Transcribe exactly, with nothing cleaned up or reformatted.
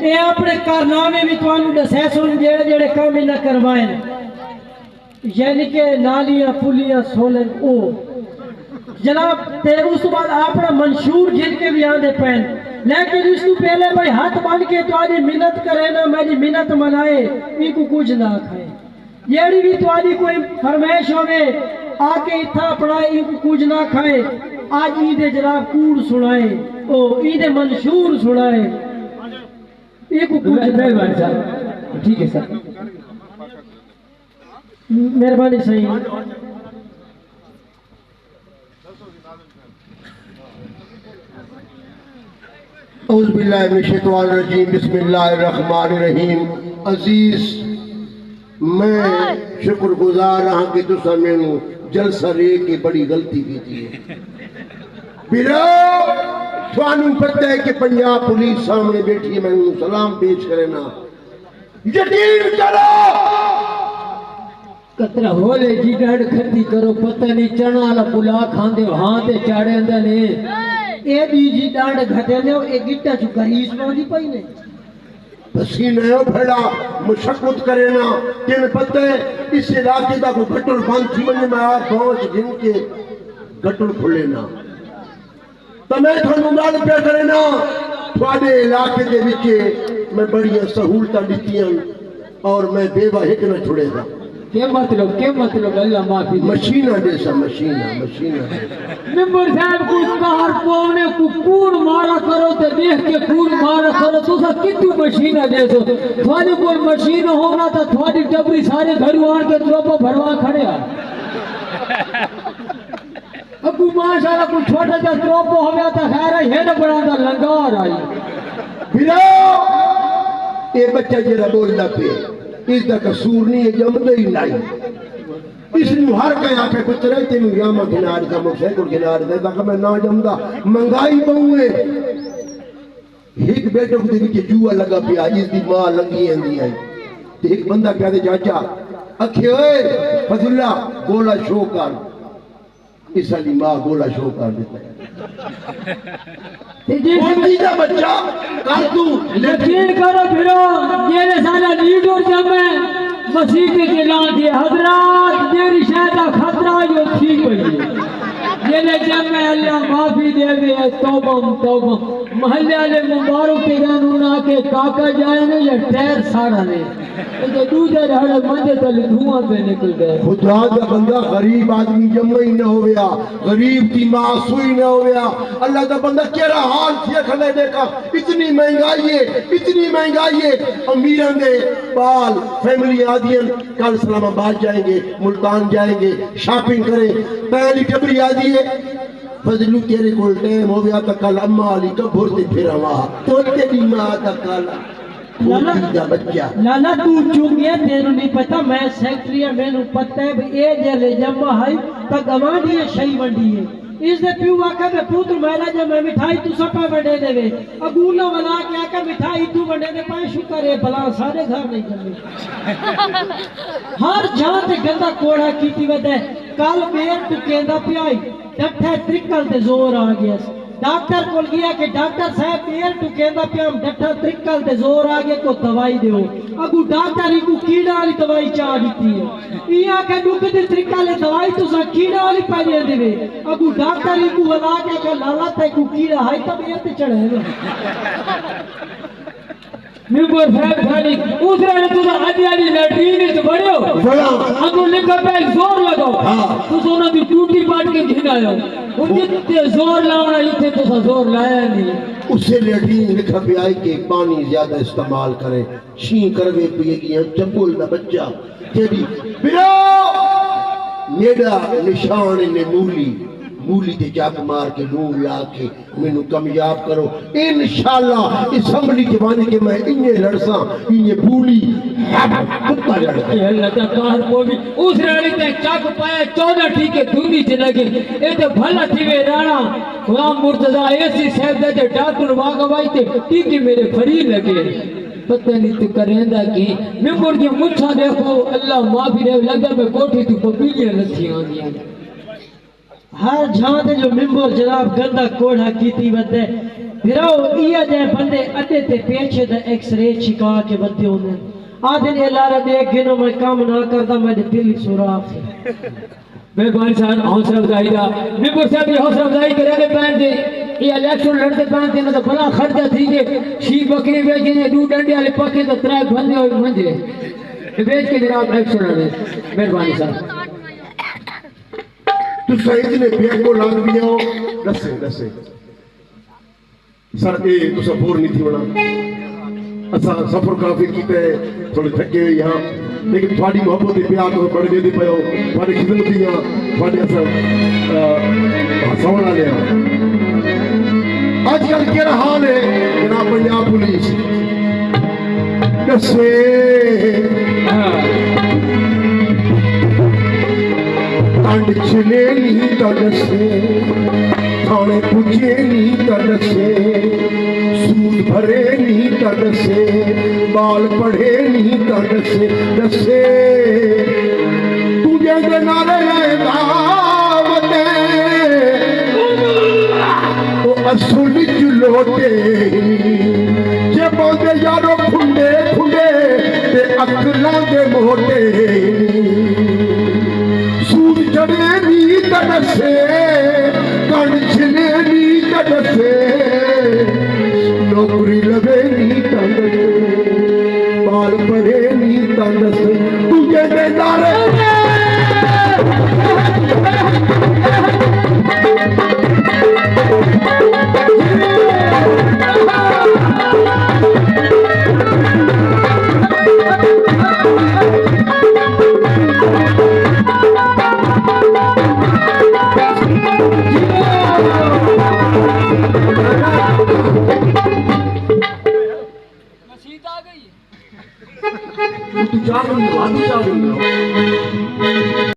اے اپݨے کارنامے وی تہانوں ݙسیسن، جیڑھے جیڑھے کم انہاں کروائن، یعنی کہ نالیاں پلیاں سولن او جناب۔ تے اس توں بعد اپݨا منشور گھن کے وی آندے پئن، لیکن اس توں پہلے بھائی ہتھ بن کے تہاݙی منت کرے نا، میݙی منت منائے، اینکوں کجھ نہ آکھائے۔ جیڑھی وی تہاݙی کوئی فرمائش ہووے، آ کے اتھاں اپݨائے، اینکوں کجھ نہ کھائے۔ اڄ ایندے جناب کوڑ سݨائے، او ایندے منشور سݨائے، اینکوں کجھ نہ مہربانی صاحب۔ ٹھیک ہے سر۔ مہربانی سائیں۔ اعوذ باللہ من الشیطان الرجیم، بسم اللہ الرحمن الرحیم۔ عزیز، میں شکر گزار ہاں کہ تساں مینوں جلسہ لے کے بڑی غلطی کیتی ہے۔ بھرا، تھانوں پتہ ہے کہ پنجاب پولیس سامنے بیٹھی ہے، میں انہوں سلام پیش کرنا۔ یقین کرو، قطرہ ہولے جی ݙنڈ کھتی کرو، پتہ نہیں چݨا والا پلا کھاندے ہو، ہاں تے چاڑھے اندر نے۔ اے ݙی جی ݙنڈ گھٹے نے، اے گٹا چوں گریس پوندی پئی نے۔ پسینے او بھڑا مشقت کرے نا، تین پتہ ہے اس علاقے دا کوئی گٹر بند تھی ونڄے، میں آپ پہنچ گھن کے گٹر کھلے نا۔ تاں میں تھانوں ڳالھ پیا کریناں، تہاݙے علاقے دے وچ میں بڑیاں سہولتاں ݙتیاں اور میں بیوہ ہک نہ چھڑیساں۔ کے مطلب، کے مطلب؟ اللہ معافی دے۔ مشیناں ݙیساں، مشیناں، مشیناں۔ ممبر صاحب کوں قہر پووݨے کوں کوڑ مارا کرو تے ݙیکھ کے کوڑ مارا کرو، تساں کتھوں مشیناں ݙیسو؟ تہاݙے کول مشین ہووݨا تاں تہاݙی ٹٻری سارے گھروں آن کے تروپا بھروا کھڑے ہا۔ ابو ماشاءاللہ کوئی چھوٹا جا تروپو ہویا تاں خیر ہے، ہن بڑا دا لنگار آئی۔ بھرا، اے بچہ جیڑھا ٻولدا پئے، اس دا قصور نہیں، اے ڄمدا ہی نہیں۔ اس نوں ہر کہیں آکھے، پتر، تینوں یاما گھنا ݙتا، موٹر سائیکل گھنا ݙتا، تاں کہ میں نہ ڄمدا، مہنگائی ٻہوں ہے۔ ہک بیٹھک دے وچ جوا لڳا پیا، اس دی ماء لنگھی آندی آئی۔ تے ہک بندہ پیا تے چاچا اکھے، اوئے فضل اللہ، گولا شو کر۔ اس دی ماء گولا شو کر ݙتا۔ تے جس بوندی دا بچہ کر توں، لیکن یقین کرو بھرو، جیڑھے سارا لیڈر ڄمے، مسیت دے لاں دے حضرات، جیڑھی شے دا خطرہ جو تھی پئی ہے۔ جیڑھے ڄمے اللہ معافی ݙیوے، توبہ توبہ۔ محلے والے مبارک تے ڳئن، انہاں آکھے کاکا ڄائے نے یا ٹائر ساڑا نے؟ اے تے ݙوجھا جھاڑے مندے تلے دھواں پئے نکلدے۔ خدا دا بندہ غریب آدمی ڄمے ہی نہ ہویا، غریب دی ماء سوئی نہ ہویا۔ اللہ دا بندہ کیڑھا حال تھیا کھڑے ݙیکھا، اتنی مہنگائی ہے، اتنی مہنگائی ہے۔ امیراں دے ٻال، فیملی آدھیاں کل اسلام آباد جائیں گے، ملتان جائیں گے، شاپنگ کریں، پہلی ٹبری آدھی ہے۔ فضلو تیرے کول ٹائم ہویا تاں کل اماں آلی قبر تے پھر آواں۔ تیݙی ماء دا کالا، لالا، کھوتی دا بچہ۔ لالا توں چنگے، تینوں نہیں پتہ، میں سیکرٹری ہاں، مینوں پتہ ہے بھئی اے جیلے ڄما ہئی تاں گوانڈھیاں شئی ونڈی ہے۔ اس دے پیو آکھے بھئی پتر میݙا ڄمے مٹھائی تساں پئے ونڈیندے وے۔ اڳوں نہ ولا کے آکھے مٹھائی اتھوں ونڈیندے پئے، شکر ہے بھلا ساݙے گھر نہیں ڄمے۔ ہر جاں تے گندا کوڑا کیتی ودے۔ کل ٻیر ٹکیندا پیا ہئی، ڈٹھے ترکل تے زور آ ڳیس۔ ڈاکٹر کول ڳیا کہ ڈاکٹر صاحب ٻیر ٹکیندا پیام، ڈٹھا ترکل تے زور آ ڳئے، کو دوائی ݙیو۔ اڳوں ڈاکٹر اینکوں کیڑاں والی دوائی چا ݙتی ہے۔ ایں آکھے ݙکھ دی ترکل ہے، دوائی تساں کیڑاں والی پئی ݙیندے وے۔ اڳوں ڈاکٹر اینکوں ولا کے آکھے لالا تیکوں کیڑا ہئی تاں ٻیر تے چڑھے نا۔ ممبر صاحب ساݙی، اس رہے تساں اڄ آلی لیٹرین وچ وڑیو۔ وڑاں۔ اڳوں لکھا پیا زور لگاؤ۔ ہاں۔ تساں انہاں دی ٹوٹی پٹ کے گھن آئے ہو۔ ہن جتھے زور لاوݨا، اتھے تساں زور لایا نہیں۔ اسے لیٹرین لکھا پیا ہے کہ پانی زیادہ استعمال کریں۔ شیں کروے پئے ڳیاں، چنبل دا بچہ۔ تیݙی برا میݙا نشان نے مولی، مولی تے جھک مار کے لوݨ لا کے مینوں کامیاب کرو۔ انشاءاللہ اسمبلی چ ونڄ کے میں انجے لڑساں، انجے بولی، کتا لڑدا۔ اے اللہ دا قہر پووی۔ اس راݨی تے چک پایا، چودہ ٹھیکے دھونی چ لڳے۔ اے تے بھلا تھیوے راݨا غلام مرتضی اے سی صاحب دے تے ڈاکٹر واہ گواہی تے ٹیکے میݙے فری لڳے۔ پتہ نہیں تو کریندا کی۔ ممبر دی مچھاں ݙیکھو، اللہ معافی ݙے، لڳدا میں کوٹھی توں پپیلیاں لتھیاں آندیاں۔ ہر جھاں تے جو ممبر جناب گندا کوڑھا کیتی ودے۔ بھراؤ، ایہا جئے بندے اڈے تے پیچھے دا ایکس رے چھکا کے ودھے ہوندن۔ آہدن، اے لارا ݙیکھ گھنو، میں کم نہ کردا، میݙے دل اچ سوراخ ہے۔ مہربانی سئیں، حوصلہ افزائی دا۔ ممبر صاحب دی حوصلہ افزائی کریندے پئن تے اے الیکشن لڑدے پئن تے انہاں دا بھلا خرچہ تھی ڳئے۔ شی بکری ویچ ڳئے، ݙو ݙنڈے والے پکے تے ترائے بھندے ہوئے منجھے۔ ویچ کے جناب الیکشن لڑے۔ مہربانی سئیں۔ تساں اتنے بے عقل آدمی ہو، ݙسے، ݙسے۔ سر، اے تساں بور نہیں تھی ہونا۔ اساں سفر کافی کیتا ہے، تھوڑے تھکے ہوئے ہاں، لیکن تھوڑی محبت دے پیار تو بڑھ گئے پے ہو، تھوڑی خدمت دیاں، تھوڑے اساں، آ، ہساوݨ والے ہاں۔ اج کل کیڑا حال ہے جناب پنجاب پولیس؟ ݙسے۔ ہاں۔ کنڈ چھلے نہیں تاں ݙسے، تھاݨے پڄے نہیں تاں ݙسے، سود بھرے نہیں تاں ݙسے، ٻال پڑھے نہیں تاں ݙسے، ݙسے۔ توں جیندے نعرے لائیندا وتے، او اصل اچ لوٹے ہی نی۔ جیباں دے یارو کھنڈے کھنڈے تے عقلاں دے موٹے ہی نی۔ سود چڑھے نی تاں ݙسے، کنڈ چھلے نی تاں ݙسے، نوکری لوے نی تاں ݙسے، ٻال پڑھے نی تاں ݙسے، توں جیندے نعرے مسیت آ ڳئی۔ تو چاہ رہی ہو، تو چاہ رہی ہو۔